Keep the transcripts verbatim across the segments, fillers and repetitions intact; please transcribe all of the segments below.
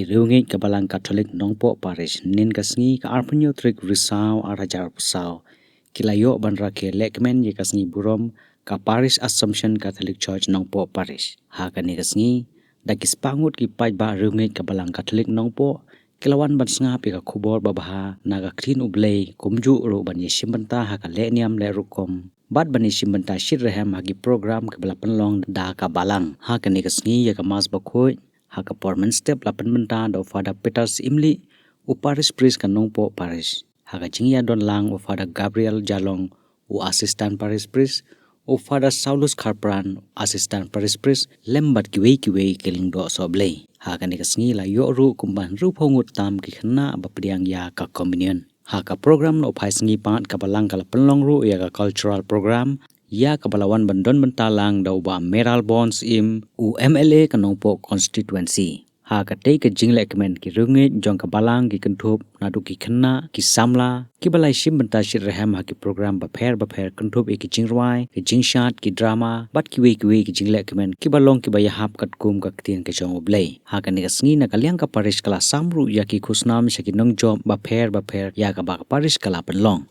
Riewngeit ka Balang Katholik Nongpoh Parish, hynnin ka sngi ka arphew hynñiew tarik Risaw ar hajar arphew saw, ki la ïoh ban rakhe lehkmen ïa ka sngi burom ka Parish Assumption Catholic Church Nongpoh Parish. Ha kane ka sngi, da ki spah ngut ki paidbah riewngeit ka Balang Katholik Nongpoh, ki la wan ban sngap ïa ka khubor babha na ka ktien U Blei, kumjuh ruh ban ïashim bynta ha ka lehniam lehrukom bad ban ïashim bynta shitrhem ha ki program kiba la pynlong da ka Balang. Ha kane ka sngi ïa ka Mass Bakhuid, ha ka por mynstep la pynbynta da u Father Peter Syiemlieh, u Parish Priest ka Nongpoh Parish. Ha ka jingïadon lang u Father Gabriel Jalong, u Assistant Parish Priest, u Father Saulus Kharpran, Assistant Parish Priest, lem bad kiwei kiwei ki lyngdoh sohblei. Ha kane ka sngi la ïoh ruh kumba hynriewphew ngut tam ki khynnah ba pdiang ïa ka Communion. Ha ka program na u phai sngi pat ka Balang ka la pynlong ruh ïa ka cultural program, ïa kaba la wan ban don bynta lang da u Bah Mayralborn Syiem, u M L A ka Nongpoh Constituency. Ha katei ka jinglehkmen ki riewngeit jong ka Balang ki kynthup naduh ki khynnah, ki samla, kiba la ïashim bynta shitrhem ha ki program bapher bapher kynthup ïa ki jingrwai, ki jingshad, ki drama, bad kiwei kiwei ki jinglehkmen kiba long kiba ïahap katkum ka ktien ka jong U Blei. Ha kane ka sngi na ka liang ka parish ka la sam ruh ïa ki khusnam sha ki nongjop bapher bapher ïa kaba ka parish ka la pynlong.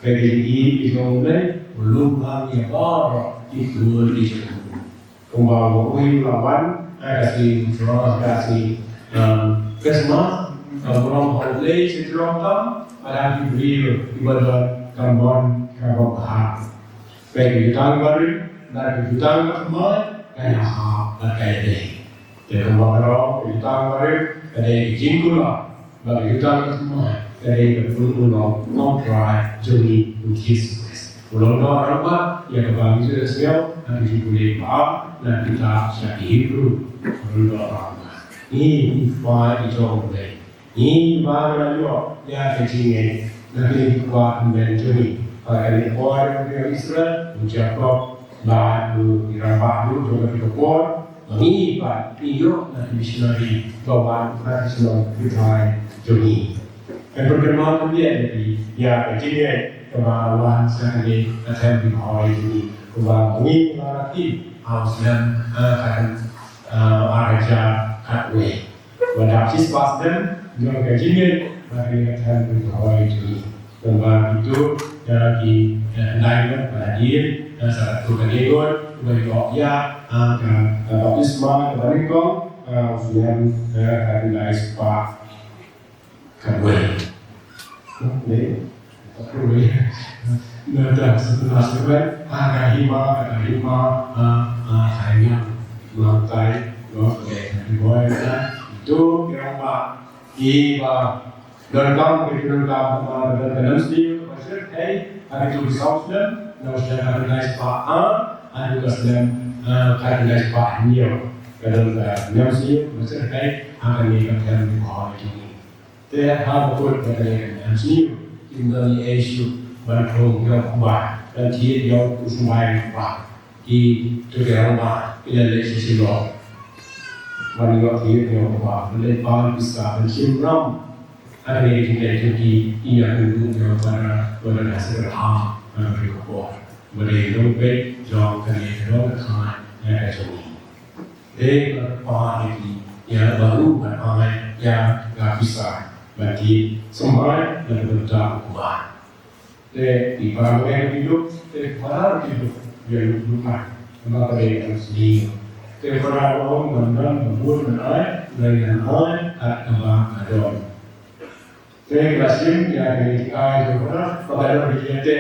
Ka jingïeit ki jong U Blei u lum lang ïa baroh ki khun ki jong u. Kumba u ïohi u la wan ha ka sngi Pentekost, ka sngi, um, Christmas, ka burom ha U Blei sha ki jong tam, bad ha ki briew kiba don ka mon kaba bha. Bad ki jutang barim, bad ki jutang bathymmai, ka ïahap bad ka ïadei. Te kumba ka long, ka jutang barim ka dei ka jingkular, bad ka jutang bathymmai ka dei ka jingkular U Trai jong ngi U Jisu Khrist. U long u rangbah ïa kaba ngi ju sngewthuh ha ki jingpule ba na ka kitab sha ki Hebru. U long u rangbah. Ngi, ngi phai ki jong U Blei. Ngi ba ngi la ïoh ïa ka jingngeit na kine ki kpa hynmen jong ngi. Ba kane ka por jong u Israel, u Jakob, bad u, ki rangbah ruh jong kane ka por, ba ngi pat ngi ïoh na ki missionary ba wan na ki shnong ki thaw jong ngi. Ngan pynkynmaw khyndiat ïa phi ïa ka jingngeit kaba la wan sha kane ka Them Ri Bhoi jong ngi. Kaba ngi la rakhe ha u snem, eh, khat, eh, ar hajar khatwei. Ba dap shispah snem jong ka jingngeit ba ka ïa ka Them Ri Bhoi jong ngi. Kumba kito, ïa ki, ïa, nai ba la dien, ïa, sa tu ka dien ba ïoh ïa, ah, ka, ka baptisma kaba nyngkong, ah, u snem, ïa, ka dei spah kawei. Ni, kawei. Na da sebelah sebelah, ah, ka hima, ka hima, ah, ah, ka hima. Makai, no, ka hima, ka hima. Tu, kira ba, Donkam, ka donkam, ah, donkam enam snem, ka snem, eh, ha ka tu saw snem, na u snem ka dei spah, ah, ha ka snem, ah, ka dei spah hynñiew, ka donkam enam snem, ka snem, eh, ha kane ka Them Ri Bhoi jong ngi. Te ha ka kut ka dei enam snem, kim don ei shuh ban khong ïa u kba, ban thied ïa u symbai u kba. Ki, to ki rangbah ki la leit sha Shillong ban ïoh thied ïa u kba, ban leit paw pisa, ban shim ram. Kane ki leit to ki, ki ïakynduh ïa u para, para na sha ka, ha, ha ka por. Ba dei long peit jong kane ka long ka thaiñ ïa ka jong ngi. Te ka pa ïa ki, ïa baroh ka thaiñ ïa ka pisa ban thied symbai na ka bynta u kba. Te i para ba ngi duk, te para ki duk, ïa duk duk ai. Namar ka dei ka sniew. Te para ba ong ban don, ban bun, ban ai, ban ai, kat kaba ka don. Te ka shim, ïa ka dei ka ai, te para, ba ka don ki ïa te.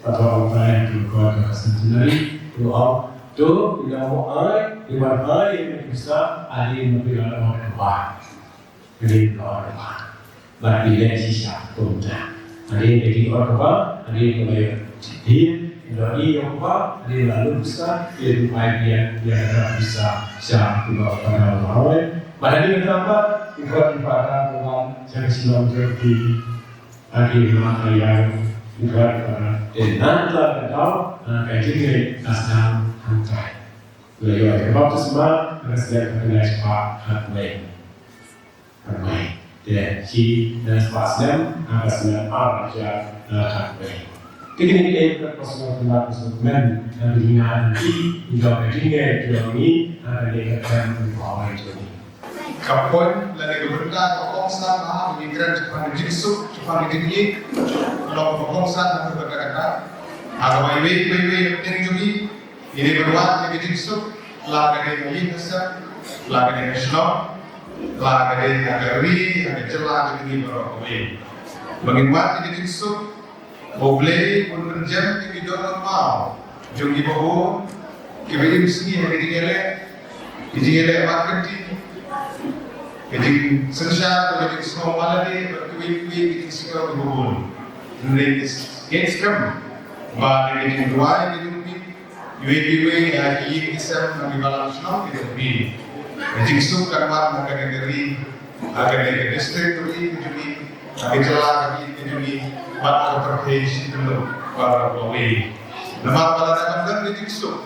Ba ka ong ai, tu ka, ka centenary, tu ong, tu, ïa mo ai, ïa ban ai, ïa ka pisa, adi ma pila ong ka ba. Ka dei ka ong ka ba. Bad ki leh shisha kumta. Hadien ka jingïoh kaba, hadien kaba ïoh. Hadien, ïoh ïoh kaba, hadien la lum pisa, ïoh ïoh ai biang, ïoh ka pisa, sha kiba ka na hoi. Bad hadien kata ba, ïoh ïoh kaba, sha ka shnong jong ki. Hadien ma ka ïa, ïoh kaba, te nangta ka daw, ka jingïoh, ka sdang, hangtai. La ïoh ka baptisma, ka sdang ka ngai spa, hangtai. Khatwei. Te, shi, na spah snem, ha ka snem ar hajar, ha, khatwei. Te kine ki dei ka personal, ka personal commitment, ha, ki jingïaid lynti, ki jong ka jingngeit jong ngi, ha, ka dei ka Them Ri Bhoi jong ngi. Ka point, lane ka bynta, ka kongsan, ha, ngi kren shaphang ka jingsuk, shaphang ka jingïeit, long ka kongsan, ha, ka bynta kata. Ha, kaba iwei, iwei, iwei, ka jong ngi, Ngi dei ban wad ïa ka jingsuk, la ka dei ka ïing ka sem, la ka dei ka shnong, la ka dei ka ri, ka jylla, ka ri baroh kawei. Ba ngin wad ïa ka jingsuk, ba U Blei un pynjem ïa ki dohnud maw jong kiba bun, kiba im sngi ha ka jingïaleh, ka jingïaleh markynti, ka jingsynshar, ka jingsngew ba lade, bad kiwei kiwei ka jingsngew kiba bun. Hynrei ngin skhem ba ka jingduwai ka jong phi, Iwei pa iwei, ha ki ïing ki sem, ha ki balang shnong ki jong ngi. Ka jingsuk kan wan ha kane ka ri, ha kane ka district ka ri ka jong ngi, ha ka jylla ka ri ka jong ngi, bad ha ka pyrthei shi tyllup baroh kawei. Namar ba lada kam don ka jingsuk,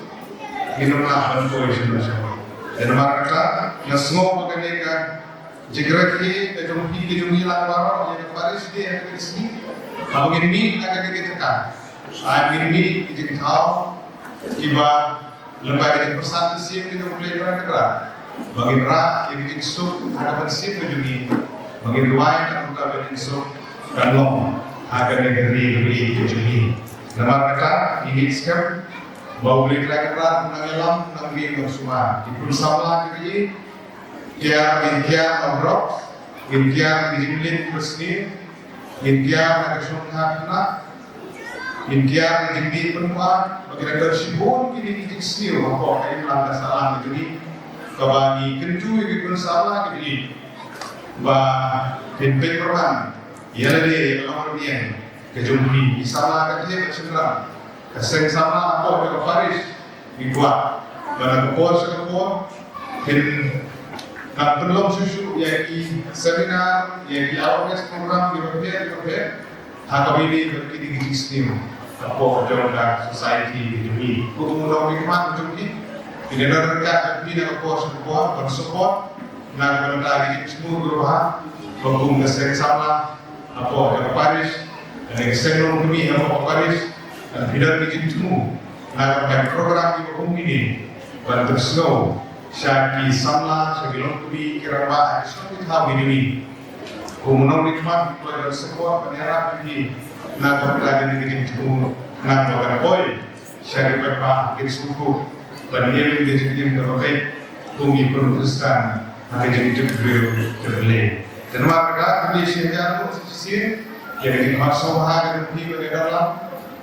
ngin ym lah ban poi shano shano. Te namar kata, nga sngew ba kane ka jingrakhe ka jong phi ka jong ngi lang baroh ïa ka Parish Day ha kane ka sngi. Haba ngin mih ha kane ka jaka, ai ngin mih ki jingthaw kiba lyngba ka jingpyrsad mynsiem ka jong U Blei Trai Kynrad. Ba ngin rah ïa ka jingsuk ha ka mynsiem ka jong ngi. Ba ngin duwai na ka bynta ka jingsuk kan long. Ha kane ka ri ka ri ka jong ngi. Namar kata ngi ngeit skhem ba U Blei Trai Kynrad un nang ïalam, un nang ïalam sumar. Ki khun samla ki ri, kiar, ngin kiar na u brok, ngin kiar na ka jingmlien basniew, ngin kiar na ka shongkha khynnah, ngin kiar na ka jingdih pynbha, ba ki dang don shibun kine ki jingsniew hapoh ka imlang ka sahlang ka jong ngi. Kaba ngi kyntu ïa ki khun samla ki ri ba kin peit pyrman ïa lade, ïa la ka jong ngi, ka jong ngi ki samla ka jong ngi ka shynrang, ka seng samla hapoh ka parish. Ngi kwah ba na ka por sha ka por kin nang pynlong shuh shuh ïa ki seminar, ïa ki awareness program kiba pher kiba pher. Ha kaba ïadei bad kine ki jingsniew hapoh jong ka society ka jong ngi. Kum u nongmihkhmat ka jong ngi, ngi dang ryngkat bad phi na ka por sha ka por ban support na ka bynta ki jingsngew kiba bha ba kum ka seng samla hapoh ka parish, lane ka seng longkmie hapoh ka parish, kan pynlong ki jingthmu na ka bynta ki program kiba kum kine ban pynsngew sha ki samla, sha ki longkmie, ki rangbah ha ki shnong ki thaw kine. Kum u nongmihkhmat ngi kwah ban support ban ïarap ïa phi na ka bynta kine ki jingthmu, na ka bynta ban poi sha ki paidbah, ki sngewthuh ban im ka jingim kaba beit kum ki khun Khristan ha ka jingtip briew tip Blei. Te namar kata, khublei shibun ïa phi shisien ïa ka jingmut sngewbha ka jong phi ban ïadon lang,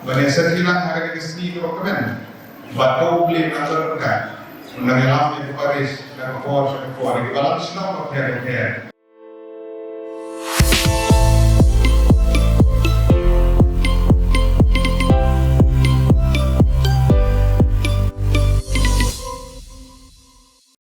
ban ïasyrthi lang ha kane ka sngi kaba kmen. Bad to U Blei un nang don ryngkat, un nang ïalam ïa ka parish na ka por sha ka por, ïa kiba lam shnong bapher bapher.